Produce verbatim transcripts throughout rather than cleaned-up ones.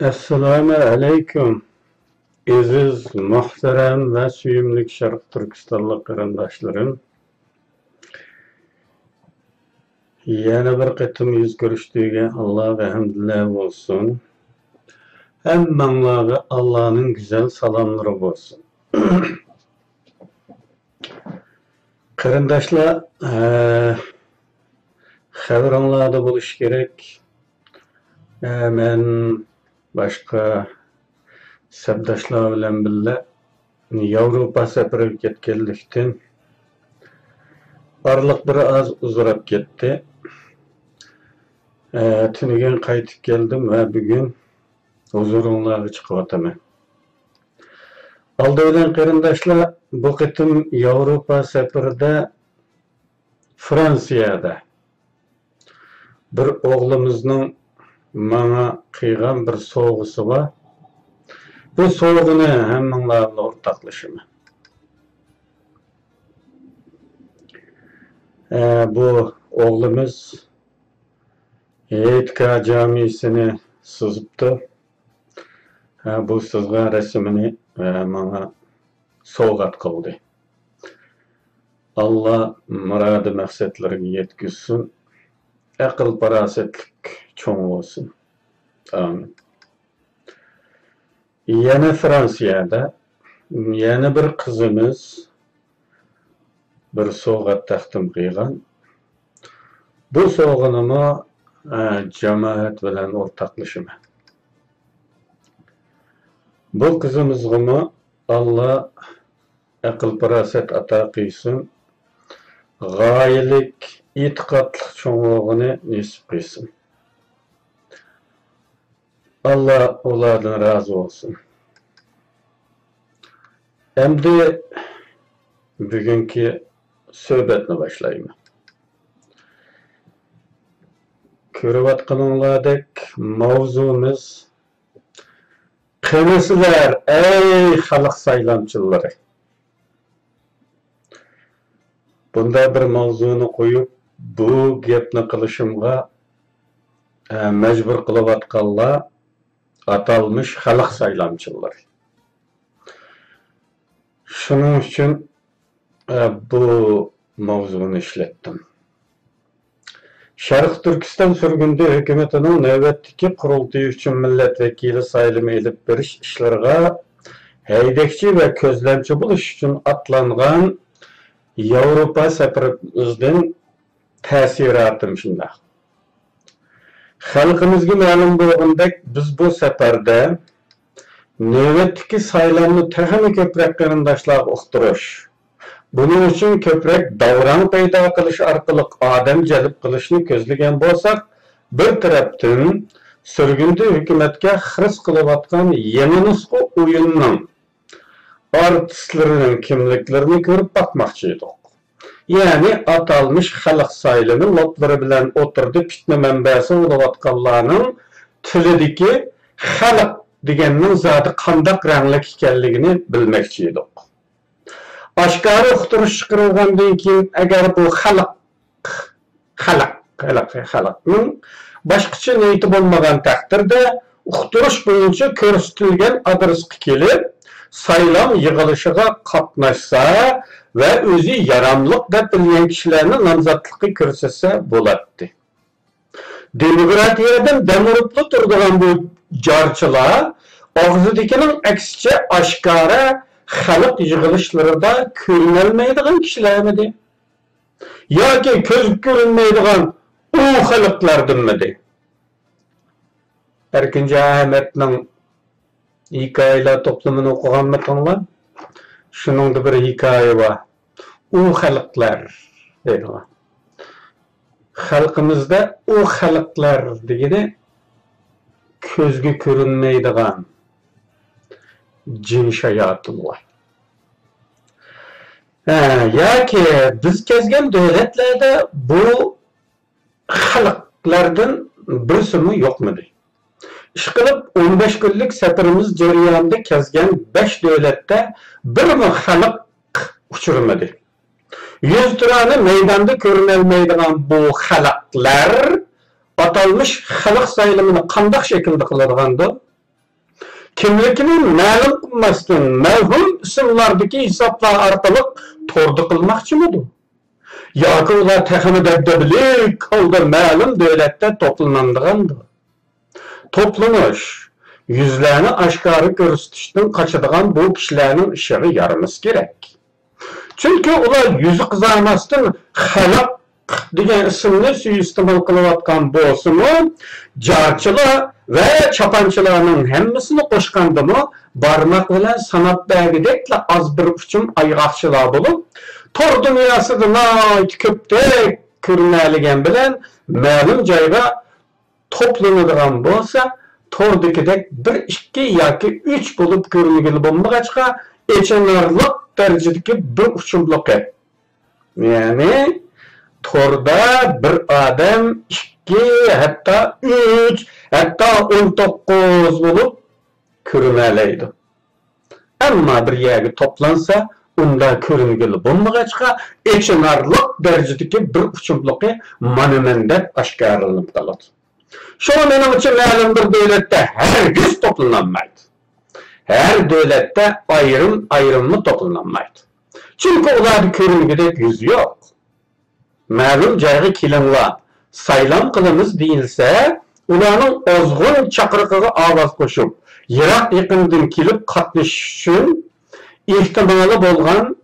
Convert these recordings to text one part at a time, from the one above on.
ئەسسالامۇ ئەلەيكۇم، ئەزىز، مۇھتەرەم ۋە سۆيۈملۈك شەرقىي تۈركىستانلىق قېرىنداشلىرىم. يەنە بىر قېتىم يۈز كۆرۈشتۈگە ئاللاغا ھەمدۇلىللا بولسۇن. ھەممەڭلارغا ئاللانىڭ گۈزەل سالاملىرى بولسۇن. قېرىنداشلار، ئە، خەۋىرىڭلاردا بولۇشى كېرەك. ئە، مەن باشقا سەپداشلار بىلەن بىللە ياۋروپا سەپىرىگە كەتكەنلىكتىن، ئارىلىق بىر ئاز ئۇزىراپ كەتتى. ئە، تۈنۈگۈن قايتىپ كەلدىم ۋە بۈگۈن ھۇزۇرۇڭلارغا چىقىۋاتىمەن. ئالدى بىلەن قېرىنداشلار، بۇ قېتىم ياۋروپا سەپىرىدە فرانسىيەدە بىر ئوغلىمىزنىڭ ماڭا قىلغان بىر سوۋغىسى بار. بۇ سوۋغىنى ھەممىڭلار بىلەن ئورتاقلىشىمەن. ئە، بۇ ئوغلىمىز ھېيتگاھ جامىسىنى سىزىپتۇ. ھە، بۇ سىزغان رەسىمىنى، ھە، ماڭا سوۋغات قىلدى. ئاللا مۇرادى مەقسەتلىرىگە يەتكۈزسۇن. ئەقىل-پاراسەتلىك چوڭ بولسۇن. ئامىن. يەنە فرانسىيەدە يەنە بىر قىزىمىز بىر سوۋغات تەقدىم قىلغان. بۇ سوۋغىنىمۇ، ئە، جامائەت بىلەن ئورتاقلىشىمەن. بۇ قىزىمىزغىمۇ ئاللا ئەقىل-پاراسەت ئاتا قىلسۇن، غايىلىك، ئېتىقادلىق چوڭ بولغىنى نېسىپ قىلسۇن. ئاللا ئۇلاردىن رازى بولسۇن. ئەمدى بۈگۈنكى سۆھبەتنى باشلايمەن. كۆرۈۋاتقىنىڭلاردەك ماۋزۇمىز، قېنى سىلەر، ئەي خەلق سايلامچىلىرى! بۇنداق بىر ماۋزۇنى قويۇپ، بۇ گەپنى قىلىشىمغا، ئە، مەجبۇر قىلىۋاتقانلار ئاتالمىش خەلق سايلامچىلىرى. شۇنىڭ ئۈچۈن، ئە، بۇ ماۋزۇنى ئىشلەتتىم. شەرقىي تۈركىستان سۈرگۈندە ھۆكۈمىتىنىڭ نۆۋەتتىكى قۇرۇلتىيى ئۈچۈن مىللەت ۋەكىلى سايلىمى ئېلىپ بېرىش ئىشلىرىغا ھەيدەكچى ۋە كۆزلەمچى بولۇش ئۈچۈن ئاتلانغان ياۋروپا سەپىرىمىزدىن تەسىراتىم شۇنداق. خەلقىمىزگە مەلۇم بولغىنىدەك، بىز بۇ سەپەردە نۆۋەتتىكى سايلامنى تېخىمۇ كۆپرەك قېرىنداشلارغا ئۇقتۇرۇش، بۇنىڭ ئۈچۈن كۆپرەك داۋراڭ پەيدا قىلىش ئارقىلىق ئادەم جەلپ قىلىشنى كۆزلىگەن بولساق، بىر تەرەپتىن سۈرگۈندە ھۆكۈمەتكە خىرىس قىلىۋاتقان يېڭى نۇسخا ئويۇننىڭ ئارتىسلىرىنىڭ كىملىكلىرىنى كۆرۈپ باقماقچى ئىدۇق. يەنى ئاتالمىش خەلق سايلىمى لوپلىرى بىلەن ئوتتۇرىدا پىتنە مەنبەسى بولۇۋاتقانلارنىڭ تىلىدىكى خەلق دېگەننىڭ زادى قانداق رەڭلىك ئىكەنلىكىنى بىلمەكچى ئىدۇق. ئاشكارا ئۇقتۇرۇش چىقىرىلغاندىن كېيىن، ئەگەر بۇ خەلق خەلق، خەلق، خەلقنىڭ باشقىچە نىيىتى بولمىغان تەقدىردە، ئۇقتۇرۇش بويىچە كۆرسىتىلگەن ئادرېسقا كېلىپ، سايلام يىغىلىشىغا قاتناشسا ۋە ئۆزى ياراملىق دەپ بىلگەن كىشىلەرنى نامزاتلىققا كۆرسەتسە بولاتتى. دېموكراتىيەدىن دەم ئۇرۇپلا تۇرىدىغان بۇ جارچىلار ئاغزىدىكىنىڭ ئەكسىچە ئاشكارا خەلق يىغىلىشلىرىدا كۆرۈنەلمەيدىغان كىشىلەرمىدى؟ ياكى كۆزگە كۆرۈنمەيدىغان ئۇ خەلقلەردىنمىدى؟ ئەركىنجان ئەمەتنىڭ ھېكايىلەر توپلىمىنى ئوقۇغانمىدىڭلار؟ شۇنىڭدا بىر ھېكايە بار. ئۇ خەلقلەر دەيدىغان. خەلقىمىزدە ئۇ خەلقلەر دېگىنى كۆزگە كۆرۈنمەيدىغان جىن شاياتۇنلار. ھە، ياكى بىز كەزگەن دۆلەتلەردە بۇ خەلقلەردىن بىرسىمۇ يوقمىدى؟ ئىشقىلىپ، ئون بەش كۈنلۈك سەپىرىمىز جەريانىدا كەزگەن بەش دۆلەتتە بىرمۇ خەلق ئۇچرىمىدى. يۈزتۇرانە مەيداندا كۆرۈنەلمەيدىغان بۇ خەلقلەر ئاتالمىش خەلق سايلىمىنى قانداق شەكىلدە قىلىدىغاندۇ؟ كىملىكىنى مەلۇم قىلماستىن، مەۋھۇم ئىسىملاردىكى ھېسابلار ئارقىلىق توردا قىلماقچىمىدۇ؟ ياكى ئۇلار تېخىمۇ دەبدەبىلىك ھالدا مەلۇم دۆلەتتە توپلىنامدىغاندۇ؟ توپلىنىش، يۈزلەرنى ئاشكارا كۆرسىتىشتىن قاچىدىغان بۇ كىشىلەرنىڭ ئىشىغا يارىمىسا كېرەك. چۈنكى ئۇلار يۈزى قىزارماستىن خەلق دېگەن ئىسىمنى سۇيىئىستېمال قىلىۋاتقان بولسىمۇ، جارچىلار ۋە چاپانچىلارنىڭ ھەممىسىنى قوشقاندىمۇ، بارماق بىلەن ساناپ بەرگۈدەكلا ئاز بىر ئۇچۇم ئايغاقچىلار بولۇپ، تور دۇنياسىدا ناھايىتى كۆپتەك كۆرۈنەلىگەن بىلەن مەلۇم جايغا توپلىنىدىغان بولسا، توردىكىدەك بىر، ئىككى ياكى ئۈچ بولۇپ كۆرۈنگىلى بولمىغاچقا، ئېچىنارلىق دەرىجىدىكى بىر ئۇچۇملۇقى، يەنى توردا بىر ئادەم ئىككى، ھەتتا ئۈچ، ھەتتا ئون توققۇز بولۇپ كۆرۈنەلەيدۇ. ئەمما بىر يەرگە توپلانسا، ئۇنداق كۆرۈنگىلى بولمىغاچقا، ئېچىنارلىق دەرىجىدىكى بىر ئۇچۇملۇقى مانا مەن دەپ ئاشكارىلىنىپ قالىدۇ. شۇڭا مېنىڭچە، مەلۇم بىر دۆلەتتە ھەرگىز توپلىنالمايدۇ. ھەر دۆلەتتە ئايرىم-ئايرىممۇ توپلىنالمايدۇ. چۈنكى ئۇلاردا كۆرۈنگۈدەك يۈز يوق. مەلۇم جايغا كېلىڭلار، سايلام قىلىمىز دېيىلسە، ئۇلارنىڭ ئازغۇن چاقىرىقىغا ئاۋاز قوشۇپ، يىراق-يېقىندىن كېلىپ قاتنىشىش ئۈچۈن ئېھتىمالى بولغان،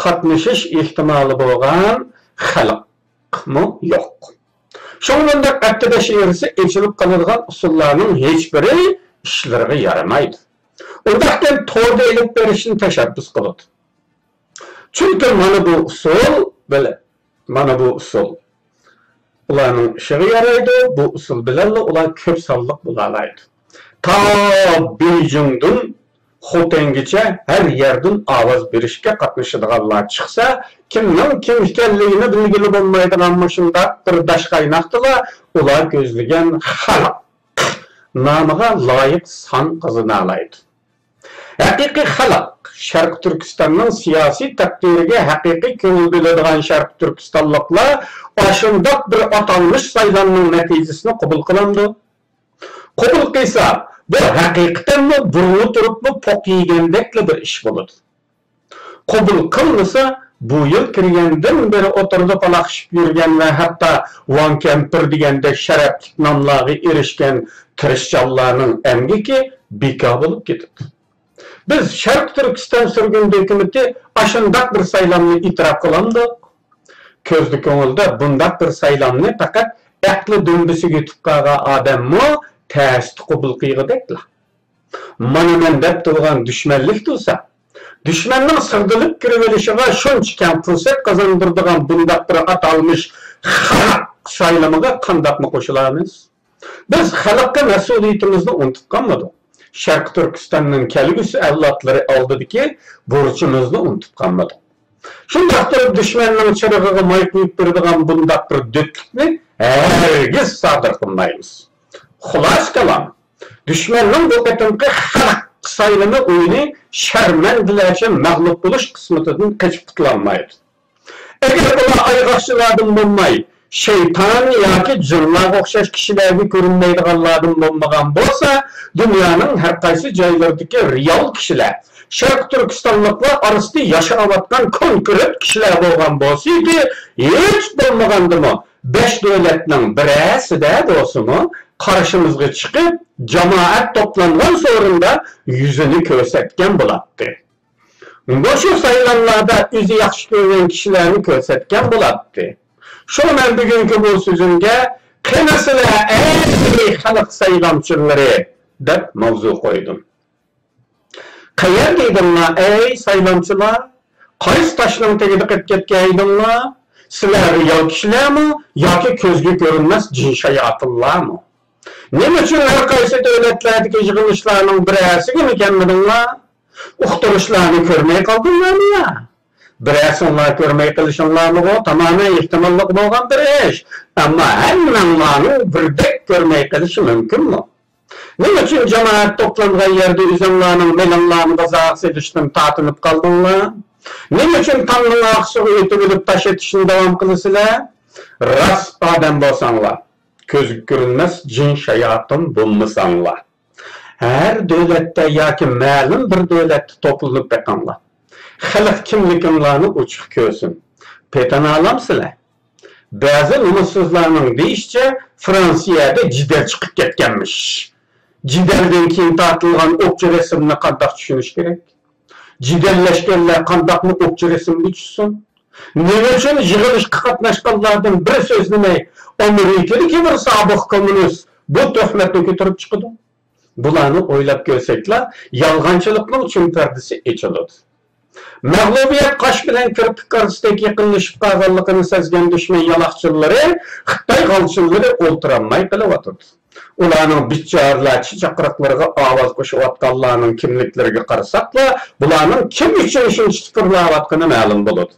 قاتنىشىش ئېھتىمالى بولغان خەلقمۇ يوق. شۇڭا بۇنداق ئەپتىدە شېئىرىسى ئېچىلىپ قالىدىغان ئۇسۇللارنىڭ ھېچبىرى ئىشلىرىغا يارىمايدۇ. ئۇنداقكەن توردا ئېلىپ بېرىشنى تەشەببۇس قىلىدۇ. چۈنكى مانا بۇ ئۇسۇل بىلەن، مانا بۇ ئۇسۇل ئۇلارنىڭ ئىشىغا يارايدۇ، بۇ ئۇسۇل بىلەنلا ئۇلار كۆپ سانلىق بولالايدۇ. تا بېيجىڭدىن خوتەنگىچە ھەر يەردىن ئاۋاز بېرىشكە قاتنىشىدىغانلار چىقسا، كىمنىڭ كىم ئىكەنلىكىنى بىلگىلى بولمايدىغان مۇشۇنداق بىر داش قايناقتىلا ئۇلار كۆزلىگەن خەلق نامىغا لايىق سان قازىنالايدۇ. ھەقىقىي خەلق، شەرقىي تۈركىستاننىڭ سىياسىي تەقدىرىگە ھەقىقىي كۆڭۈل بۆلىدىغان شەرقىي تۈركىستانلىقلار ئاشۇنداق بىر ئاتالمىش سايلامنىڭ نەتىجىسىنى قوبۇل قىلامدۇ؟ قوبۇل قىلسا، بۇ ھەقىقەتەنمۇ بۇرنى تۇرۇپمۇ پوق يېگەندەكلا بىر ئىش بولىدۇ. قوبۇل قىلمىسا، بۇ يىل كىرگەندىن بېرى ئوتتۇرىدا پالاقشىپ يۈرگەن ۋە ھەتتا ۋاڭ كەمپىر دېگەندەك شەرەپلىك ناملارغا ئېرىشكەن تىرىشچانلارنىڭ ئەمگىكى بىكار بولۇپ كېتىدۇ. بىز شەرقىي تۈركىستان سۈرگۈندە ھۆكۈمىتى ئاشۇنداق بىر سايلامنى ئېتىراپ قىلامدۇق؟ كۆزدە كۆڭۈلدە بۇنداق بىر سايلامنى پەقەت ئەقلى دۈمبىسىگە يېتىپ قالغان ئادەممۇ تەستە قوبۇل قىلغۇدەكلا. مانا مەن دەپ تۇرغان دۈشمەنلىك تۇرسا، دۈشمەننىڭ سىغدىلىپ كىرىۋېلىشىغا شۇنچە كەڭ پۇرسەت قازاندۇرىدىغان بۇنداق بىر ئاتالمىش خەلق سايلىمىغا قانداقمۇ قوشۇلىمىز؟ بىز خەلققە مەسئۇلىيىتىمىزنى ئۇنتۇپ قالمىدۇق. شەرقىي تۈركىستاننىڭ كەلگۈسى ئەۋلادلىرى ئالدىدىكى بۇرچىمىزنى ئۇنتۇپ قالمىدۇق. شۇنداق تۇرۇپ، دۈشمەننىڭ چىرىغىغا ماي قۇيۇپ بېرىدىغان بۇنداق بىر دۆتلۈكنى ھەرگىز سادىر قىلمايمىز. خۇلاسە كالام، دۈشمەننىڭ بۇ قېتىمقى خەلق سايلىمى ئويۇنى شەرمەندىلەرچە مەغلۇپ بولۇش قىسمىتىدىن قېچىپ قۇتۇلالمايدۇ. ئەگەر ئۇلار ئايغاقچىلاردىن بولماي، شەيتان ياكى جىنلارغا ئوخشاش كىشىلەرگە كۆرۈنمەيدىغانلاردىن بولمىغان بولسا، دۇنيانىڭ ھەر قايسى جايلىرىدىكى رېئال كىشىلەر، شەرقىي تۈركىستانلىقلار ئارىسىدا ياشاۋاتقان كونكرېت كىشىلەر بولغان بولسىدى، ھېچ بولمىغاندىمۇ بەش دۆلەتنىڭ بىرەرسىدە بولسىمۇ قارشىمىزغا چىقىپ، جامائەت توپلانغان سورۇندا يۈزىنى كۆرسەتكەن بولاتتى. مۇشۇ سايلاملاردا ئۆزى ياخشى كۆرگەن كىشىلەرنى كۆرسەتكەن بولاتتى. شۇڭا مەن بۈگۈنكى بۇ سۆزۈمگە، «قېنى سىلەر، ئەي خەلق سايلامچىلىرى؟» دەپ ماۋزۇ قويدۇم. قەيەردە ئىدىڭلار، ئەي سايلامچىلار؟ قايسى تاشنىڭ تېگىدە قېتىپ كەتكەن ئىدىڭلار؟ سىلەر رېئال كىشىلەرمۇ ياكى كۆزگە كۆرۈنمەس جىن شاياتىنلارمۇ؟ نېمە ئۈچۈن ھەر قايسى دۆلەتلەردىكى يىغىلىشلارنىڭ بىرەرسىگىمۇ كەلمىدىڭلار؟ ئۇقتۇرۇشلارنى كۆرمەي قالدىڭلارمۇ يا؟ بىرەرسىڭلار كۆرمەي قېلىشىڭلارمۇغۇ تامامەن ئېھتىماللىقى بولغان بىر ئىش. ئەمما ھەممىڭلارنىڭ بىردەك كۆرمەي قېلىشى مۇمكىنمۇ؟ نېمە ئۈچۈن جامائەت توپلانغان يەردە ئۆزۈڭلارنىڭ مېلىڭلارنى بازارغا سېلىشتىن تارتىنىپ قالدىڭلار؟ نېمە ئۈچۈن تامنىڭ ئارقىسىغا ئۆتۈۋېلىپ تاش ئېتىشنى داۋام قىلىسىلەر؟ راست ئادەم بولساڭلار، كۆزگە كۆرۈنمەس جىن شاياتىن بولمىساڭلار. ھەر دۆلەتتە ياكى مەلۇم بىر دۆلەتتە توپلىنىپ بېقىڭلار. خەلق كىملىكىڭلارنى ئوچۇق كۆرسۇن. پېتىنالامسىلەر؟ بەزى نومۇسسىزلارنىڭ دېيىشىچە، فرانسىيەدە جېدەل چىقىپ كەتكەنمىش. جېدەلدىن كېيىن تارتىلغان ئوپچە رەسىمنى قانداق چۈشىنىش كېرەك؟ جېدەللەشكەنلەر قانداقمۇ ئوپچە رەسىمگە چۈشسۇن؟ نېمە ئۈچۈن يىغىلىشقا قاتناشقانلاردىن بىر سۆزلىمەي، ئامېرىكىدىكى بىر سابىق كوممۇنىست بۇ تۆھمەتنى كۆتۈرۈپ چىقىدۇ؟ بۇلارنى ئويلاپ كۆرسەكلا، يالغانچىلىقنىڭ چۈن پەردىسى ئېچىلىدۇ. مەغلۇبىيەت قاش بىلەن كىرپىك ئارىسىدەك يېقىنلىشىپ قالغانلىقىنى سەزگەن دۈشمەن يالاقچىلىرى، خىتاي غالچىلىرى ئولتۇرالماي قېلىۋاتىدۇ. ئۇلارنىڭ بىچارىلەرچە چاقىرىقلىرىغا ئاۋاز قوشۇۋاتقانلارنىڭ كىملىكلىرىگە قارىساقلا، بۇلارنىڭ كىم ئۈچۈن شۇنچە تىپىرلاۋاتقىنى مەلۇم بولىدۇ.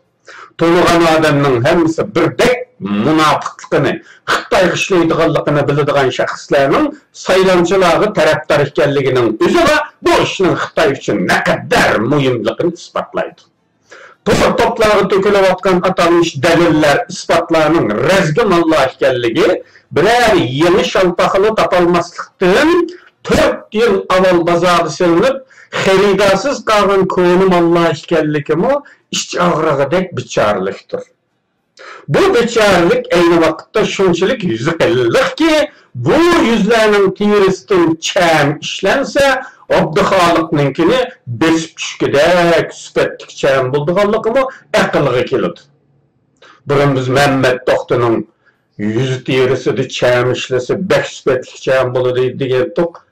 تونۇغان ئادەمنىڭ ھەممىسى بىردەك مۇناپىقلىقىنى، خىتايغا ئىشلەيدىغانلىقىنى بىلىدىغان شەخسلەرنىڭ سايلامچىلارغا تەرەپدار ئىكەنلىكىنىڭ ئۆزىلا بۇ ئىشنىڭ خىتاي ئۈچۈن نەقەدەر مۇھىملىقىنى ئىسپاتلايدۇ. تور توپلارغا تۆكۈلۈۋاتقان ئاتالمىش دەلىللەر، ئىسپاتلارنىڭ رەزگە ماللار ئىكەنلىكى، بىرەر يېڭى شالپاقىنى تاپالماسلىقتىن، تۆت يىل ئاۋۋال بازارغا سېلىنىپ، خېرىدارسىز قالغان كونا ماللار ئىكەنلىكىمۇ ئىچ ئاغرىغۇدەك بىچارىلىكتۇر. بۇ بىچارىلىك ئەينى ۋاقىتتا شۇنچىلىك يۈزى قېلىنلىقكى، بۇ يۈزلەرنىڭ تېرىسىدىن چەم ئىشلەنسە، ئابدۇخالىقنىڭكىنى بېسىپ چۈشكۈدەك سۈپەتلىك چەم بولىدىغانلىقىمۇ ئەقىلگە كېلىدۇ. بۇرۇن بىز مەمەت توختىنىڭ يۈز تېرىسىدا چەم ئىشلىسە، بەك سۈپەتلىك چەم بولىدۇ دېگەنتۇق.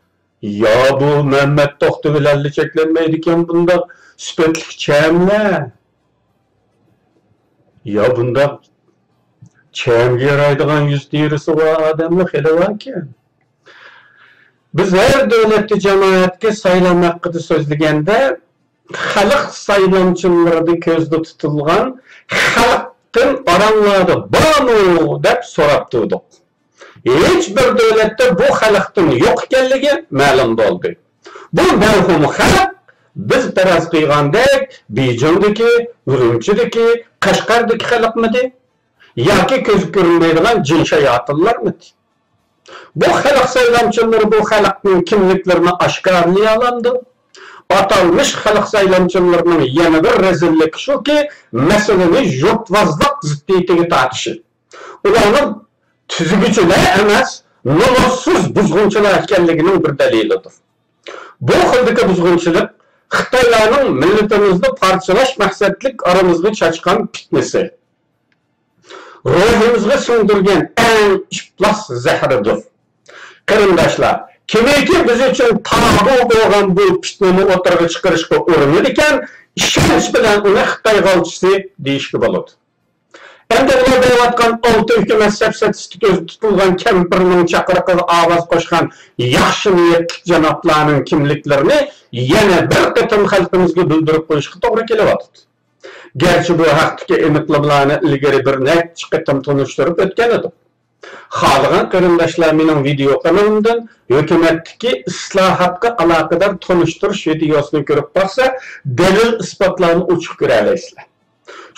يا بۇ مەمەت توختى بىلەنلا چەكلەنمەيدىكەن بۇنداق سۈپەتلىك چەملەر؟ يا بۇنداق چەمگە يارايدىغان يۈز تېرىسى بار ئادەملا خېلى باركەن. بىز ھەر دۆلەتتە جامائەتكە سايلام ھەققىدە سۆزلىگەندە، خەلق سايلامچىلىرىدا كۆزدە تۇتۇلغان خەلقتىن ئاراڭلاردا بارمۇ دەپ سوراپ تۇردۇق. ھېچ بىر دۆلەتتە بۇ خەلقتىن يوق ئىكەنلىكى مەلۇم بولدى. بۇ مەۋھۇم خەلق بىز پەرەز قىلغاندەك بېيجىڭدىكى، ئۈرۈمچىدىكى، قەشقەردىكى خەلقمىدى؟ ياكى كۆزگە كۆرۈنمەيدىغان جىن شاياتىنلارمىدى؟ بۇ خەلق سايلامچىلىرى بۇ خەلقنىڭ كىملىكلىرىنى ئاشكارىلىيالامدۇ؟ ئاتالمىش خەلق سايلامچىلىرىنىڭ يەنە بىر رەزىللىكى شۇكى، مەسىلىنى يۇرتۋازلىق زىددىيىتىگە تارتىشى. ئۇلارنىڭ تۈزگۈچىلەر ئەمەس، نومۇسسىز بۇزغۇنچىلار ئىكەنلىكىنىڭ بىر دەلىلىدۇر. بۇ خىلدىكى بۇزغۇنچىلىق خىتايلارنىڭ مىللىتىمىزنى پارچىلاش مەقسەتلىك ئارىمىزغا چاچقان پىتنىسى. روھىمىزغا سىڭدۈرگەن ئەڭ ئىپلاس زەھىرىدۇر. قېرىنداشلار، كىمكى بىز ئۈچۈن تابۇ بولغان بۇ پىتنىنى ئوتتۇرىغا چىقىرىشقا ئۇرۇنىدىكەن، ئىشەنچ بىلەن ئۇنى خىتاي غالچىسى دېيىشكە بولىدۇ. ئەمدى ئۇلار دەۋاتقان ئالتە ھۆكۈمەت سەپسەتىسىدە كۆزدە تۇتۇلغان كەمپىرنىڭ چاقىرىقىغا ئاۋاز قوشقان ياخشى نىيەتلىك جانابلارنىڭ كىملىكلىرىنى يەنە بىر قېتىم خەلقىمىزگە بىلدۈرۈپ قويۇشقا توغرا كېلىۋاتىدۇ. گەرچە بۇ ھەقتىكى ئېنىقلىمىلارنى ئىلگىرى بىر نەچچە قېتىم تونۇشتۇرۇپ ئۆتكەن ئىدۇق. خالىغان قېرىنداشلار مېنىڭ ۋىدېئو قانىلىمدىن ھۆكۈمەتتىكى ئىسلاھاتقا ئالاقىدار تونۇشتۇرۇش ۋىدېئوسىنى كۆرۈپ باقسا، دەلىل-ئىسپاتلارنى ئوچۇق كۆرەلەيسىلەر.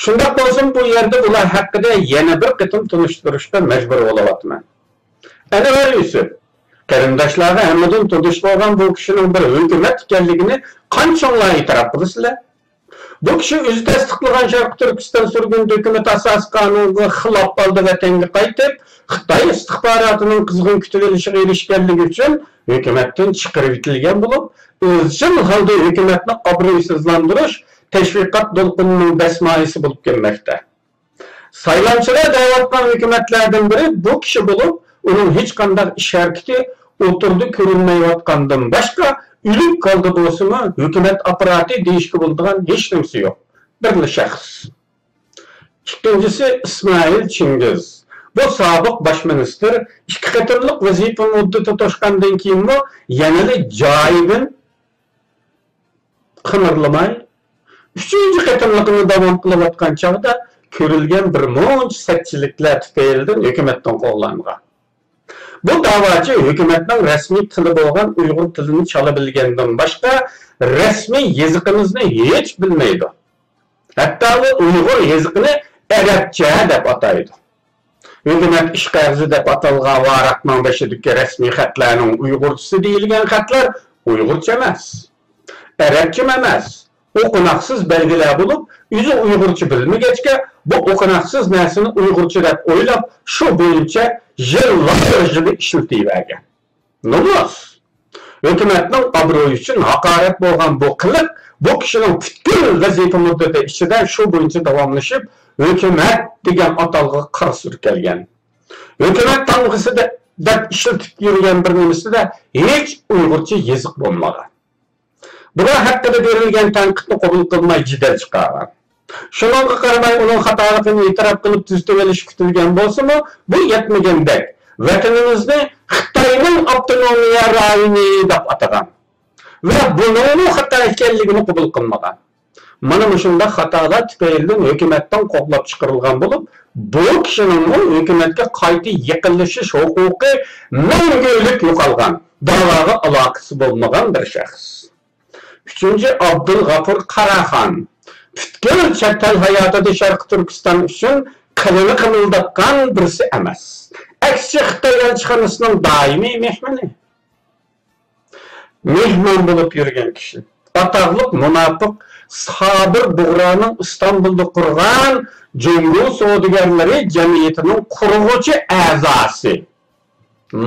شۇنداق بولسىمۇ، بۇ يەردە ئۇلار ھەققىدە يەنە بىر قېتىم تونۇشتۇرۇشقا مەجبۇر بولۇۋاتىمەن. ئەنۋەر يۈسۈپ، قېرىنداشلارغا ھەممىدىن تونۇش بولغان بۇ كىشىنىڭ بىر ھۆكۈمەت ئىكەنلىكىنى قانچىڭلار ئېتىراپ قىلىسىلەر؟ بۇ كىشى ئۆزى تەستىقلىغان شەرقىي تۈركىستان سۈرگۈن ھۆكۈمىتى ئاساسىي قانۇنغا خىلاپ ھالدا ۋەتەنگە قايتىپ، خىتاي ئىستىخباراتىنىڭ قىزغىن كۈتۈۋېلىشىغا ئېرىشكەنلىكى ئۈچۈن ھۆكۈمەتتىن چىقىرىۋېتىلگەن بولۇپ، ئىزچىل ھالدا ھۆكۈمەتنى ئابرۇيسىزلاندۇرۇش تەشۋىقات دولقۇنىنىڭ دەسمايىسى بولۇپ كەلمەكتە. سايلامچىلار دەۋاتقان ھۆكۈمەتلەردىن بىرى بۇ كىشى بولۇپ، ئۇنىڭ ھېچقانداق ئىش ھەرىكىتى ئوتتۇرىدا كۆرۈنمەيۋاتقاندىن باشقا، ئۆلۈك ھالدا بولسىمۇ، ھۆكۈمەت ئاپپاراتى دېيىشكە بولىدىغان ھېچنېمىسى يوق. بىرلا شەخس. ئىككىنچىسى ئىسمائىل چىڭگىز. بۇ سابىق باش مىنىستىر ئىككى قېتىملىق ۋەزىپە مۇددىتى توشقاندىن كېيىنمۇ يەنىلا جايىدىن قىمىرلىماي، ئۈچىنچى قېتىملىقىنى داۋام قىلىۋاتقان چاغدا كۆرۈلگەن بىر مۇنچە سەتچىلىكلەر تۈپەيلىدىن ھۆكۈمەتتىن قوغلانغان. بۇ داۋاچى ھۆكۈمەتنىڭ رەسمىي تىلى بولغان ئۇيغۇر تىلىنى چالا بىلگەندىن باشقا، رەسمىي يېزىقىمىزنى ھېچ بىلمەيدۇ. ھەتتا ئۇ ئۇيغۇر يېزىقىنى ئەرەبچە دەپ ئاتايدۇ. ھۆكۈمەت ئىش قەغىزى دەپ ئاتالغان ۋاراقنىڭ بېشىدىكى رەسمىي خەتلەرنىڭ ئۇيغۇرچىسى دېيىلگەن خەتلەر ئۇيغۇرچە ئەمەس، ئەرەبچىمۇ ئەمەس، ئوقۇناقسىز بەلگىلەر بولۇپ، ئۆزى ئۇيغۇرچە بىلمىگەچكە، بۇ ئوقۇناقسىز نەرسىنى ئۇيغۇرچە دەپ ئويلاپ، شۇ بويىچە يىللار دەرىجىدە ئىشلىتىۋەرگەن. نومۇس! ھۆكۈمەتنىڭ ئابرۇيى ئۈچۈن ھاقارەت بولغان بۇ قىلىق بۇ كىشىنىڭ پۈتكۈل ۋەزىپە مۇددىتى ئىچىدە شۇ بويىچە داۋاملىشىپ، ھۆكۈمەت دېگەن ئاتالغۇغا قارا سۈر كەلگەن. ھۆكۈمەت تامغىسى دە-، دەپ ئىشلىتىپ يۈرگەن بىر نېمىسىدە ھېچ ئۇيغۇرچە يېزىق بولمىغان. بۇلار ھەققىدە بېرىلگەن تەنقىدنى قوبۇل قىلماي جېدەل چىقارغان. شۇنىڭغا قارىماي، ئۇنىڭ خاتالىقىنى ئېتىراپ قىلىپ تۈزىتىۋېلىشى كۈتۈلگەن بولسىمۇ، بۇ يەتمىگەندەك، ۋەتىنىمىزنى خىتاينىڭ ئاپتونومىيە رايونى دەپ ئاتىغان ۋە بۇنىڭمۇ خاتا ئىكەنلىكىنى قوبۇل قىلمىغان. مانا مۇشۇنداق خاتالار تۈپەيلىدىن ھۆكۈمەتتىن قوغلاپ چىقىرىلغان بولۇپ، بۇ كىشىنىڭمۇ ھۆكۈمەتكە قايتا يېقىنلىشىش ھوقۇقى مەڭگۈلۈك يوقالغان، داۋاغا ئالاقىسى بولمىغان بىر شەخس. ئۈچىنچى، ئابدۇلغاپۇر قاراخان پۈتكۈل چەت ئەل ھاياتىدا شەرقىي تۈركىستان ئۈچۈن قېنىنى قىمىلداتقان بىرسى ئەمەس. ئەكسىچە، خىتاي ئەلچىخانىسىنىڭ دائىمىي مېھمىنى. مېھمان بولۇپ يۈرگەن كىشى. ئاتاقلىق مۇناپىق سابىر بۇغرانىڭ ئىستانبۇلدا قۇرغان جۇڭگو سودىگەرلىرى جەمئىيىتىنىڭ قۇرغۇچى ئەزاسى.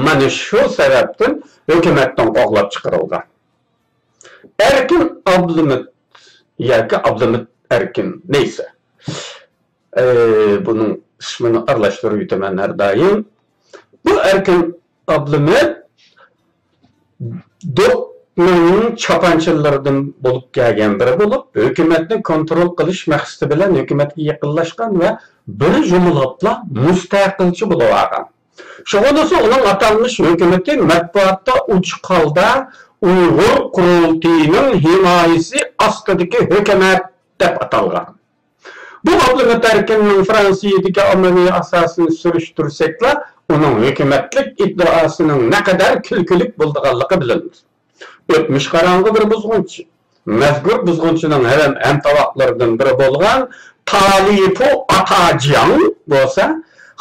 مانا شۇ سەۋەبتىن ھۆكۈمەتتىن قوغلاپ چىقىرىلغان. ئەركىن ئابلىمىت ياكى ئابلىمىت ئەركىن، نەيسە. ئى، بۇنىڭ ئىسمىنى ئارىلاشتۇرۇۋېتىمەن ھەر دائىم. بۇ ئەركىن ئابلىمىت دوكنىڭ چاپانچىلىرىدىن بولۇپ كەلگەن بىرى بولۇپ، ھۆكۈمەتنى كونترول قىلىش مەقسىتى بىلەن ھۆكۈمەتكە يېقىنلاشقان ۋە بىر يۇمىلاپلا مۇستەقىلچى بولۇۋالغان. شۇغىنىسى ئۇنىڭ ئاتالمىش ھۆكۈمىتى مەتبۇئاتتا ئوچۇق ھالدا ئۇيغۇر قۇرۇلتىيىنىڭ ھىمايىسى ئاستىدىكى ھۆكۈمەت دەپ ئاتالغان. بۇ ئابلىمىت ئەركىننىڭ فرانسىيەدىكى ئاممىۋى ئاساسىنى سۈرۈشتۈرسەكلا، ئۇنىڭ ھۆكۈمەتلىك ئىددىئاسىنىڭ نەقەدەر كۈلكىلىك بولىدىغانلىقى بىلىنىدۇ. ئۆتمۈش قاراڭغۇ بىر بۇزغۇنچى. مەزكۇر بۇزغۇنچىنىڭ ھەم ھەمتاۋاقلىرىدىن بىرى بولغان تالىپۇ ئاتاجياڭ بولسا،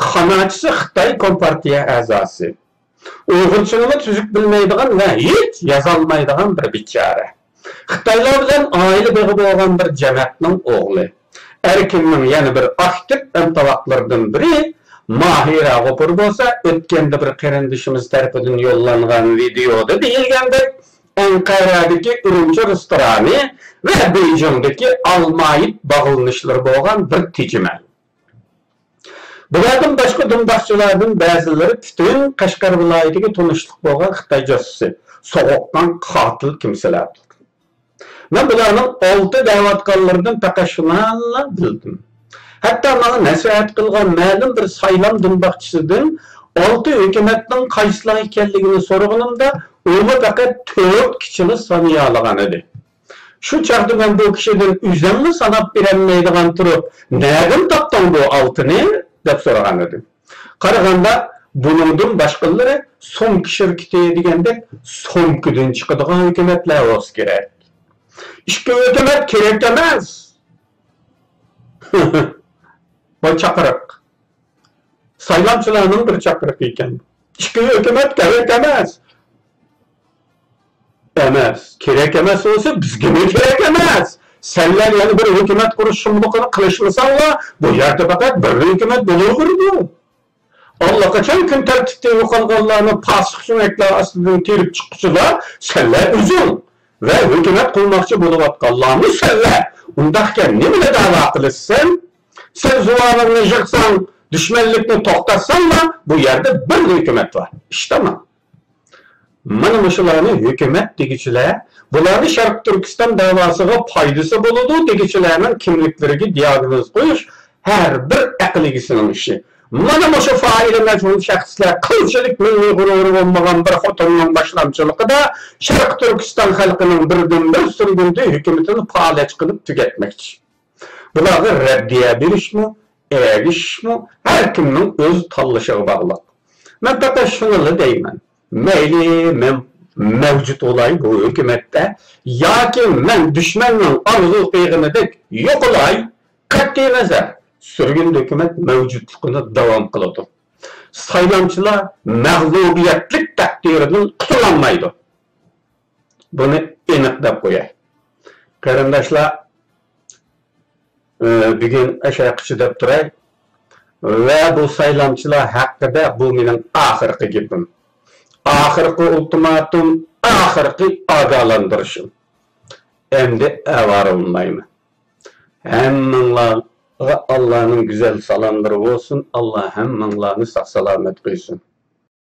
خاناچىسى خىتاي كومپارتىيە ئەزاسى. ئۇيغۇرچىنىمۇ تۈزۈك بىلمەيدىغان ۋە ھېچ يازالمايدىغان بىر بىچارە. خىتايلار بىلەن ئائىلە بېغى بولغان بىر جەمەتنىڭ ئوغلى. ئەركىننىڭ يەنە بىر ئاكتىپ ھەمتاۋاقلىرىدىن بىرى ماھىرە غوپۇر بولسا، ئۆتكەندە بىر قېرىندىشىمىز تەرىپىدىن يوللانغان ۋىدېيودا دېيىلگەندەك، ئەنقەرەدىكى ئۈرۈمچى رېستورانى ۋە بېيجىڭدىكى ئالمايىت باغلىنىشلىرى بولغان بىر تېجىمەن. بۇلاردىن باشقا دۇمباقچىلاردىن بەزىلىرى پۈتۈن قەشقەر ۋىلايىتىگە تونۇشلۇق بولغان خىتاي جاسۇسى، سوغۇققان قاتىل كىمسىلەردۇر. مەن بۇلارنىڭ ئالتە دەۋاتقانلىرىدىن پەقەت شۇنىلا بىلدىم. ھەتتا ماڭا نەسىھەت قىلغان مەلۇم بىر سايلام دۇمباقچىسىدىن ئالتە ھۆكۈمەتنىڭ قايسىلار ئىكەنلىكىنى سورىغىنىمدا، ئۇمۇ پەقەت تۆتكىچىلا سانىيالىغان ئىدى. شۇ چاغدا مەن بۇ كىشىدىن ئۆزۈممۇ ساناپ بېرەلمەيدىغان تۇرۇپ، نەدىن تاپتىڭ بۇ ئالتىنى؟ دەپ سورىغان ئىدىم. قارىغاندا، بۇنىڭدىن باشقىلىرى سومكا شىركىتى دېگەندەك سومكىدىن چىقىدىغان ھۆكۈمەتلەر بولسا كېرەك. ئىككى ھۆكۈمەت كېرەك ئەمەس. ۋاي چاقىرىق. سايلامچىلارنىڭ بىر چاقىرىقى ئىكەن. ئىككى ھۆكۈمەت كېرەك ئەمەس. ئەمەس. كېرەك ئەمەس بولسا، بىزگىمۇ كېرەك ئەمەس. سەنلەر يەنە بىر ھۆكۈمەت قۇرۇش شۇملۇقىنى قىلىشمىساڭلار، بۇ يەردە پەقەت بىر ھۆكۈمەت بولۇۋېرىدۇ. ئاللىقاچان كۈن تەرتىپتىن يوقالغانلارنى پاسىق سۆڭەكلەر ئاستىدىن تېرىپ چىققۇچىلار سەنلەر ئۆزۈڭ ۋە ھۆكۈمەت قۇرماقچى بولۇۋاتقانلارمۇ سەنلەر. ئۇنداقكەن نېمىنى دەۋا قىلىسەن؟ سەن زۇۋانىڭنى يىغساڭ، دۈشمەنلىكنى توختاتساڭلا، بۇ يەردە بىر ھۆكۈمەت بار. ئىش تامام. مانا مۇشۇلارنى ھۆكۈمەت دېگۈچىلەر، بۇلارنى شەرقىي تۈركىستان دەۋاسىغا پايدىسى بولىدۇ دېگۈچىلەرنىڭ كىملىكلىرىگە دىياگنوز قويۇش ھەر بىر ئەقىل ئىگىسىنىڭ ئىشى. مانا مۇشۇ فائىلى مەجھۇل شەخسلەر قىلچىلىك مىللىي غۇرۇرى بولمىغان بىر خوتۇننىڭ باشلامچىلىقىدا شەرقىي تۈركىستان خەلقىنىڭ بىردىنبىر سۈرگۈندە ھۆكۈمىتىنى پالەچ قىلىپ تۈگەتمەكچى. بۇلارغا رەددىيە بېرىشمۇ، ئەگىشىشمۇ ھەر كىمنىڭ ئۆز تاللىشىغا باغلىق. مەن پەقەت شۇنىلا دەيمەن، مەيلى مەن مەۋجۇت بولاي بۇ ھۆكۈمەتتە ياكى مەن دۈشمەننىڭ ئارزۇ قىلغىنىدەك يوقىلاي، قەتئىينەزەر، سۈرگۈندە ھۆكۈمەت مەۋجۇتلۇقىنى داۋام قىلىدۇ. سايلامچىلار مەغلۇبىيەتلىك تەقدىرىدىن قۇتۇلالمايدۇ. بۇنى ئېنىق دەپ قوياي. قېرىنداشلار، ئى، بۈگۈن ئاشۇ ھەققە چىداپ تۇراي. ۋە بۇ سايلامچىلار ھەققىدە بۇ مېنىڭ ئاخىرقى گېپىم. ئاخىرقى ئۇلتىماتوم، ئاخىرقى ئاگاھلاندۇرۇشۇم. ئەمدى ئاۋارە بولمايمەن. ھەممىڭلارغا ئاللانىڭ گۈزەل سالاملىرى بولسۇن. ئاللا ھەممىڭلارنى ساق-سالامەت قىلسۇن.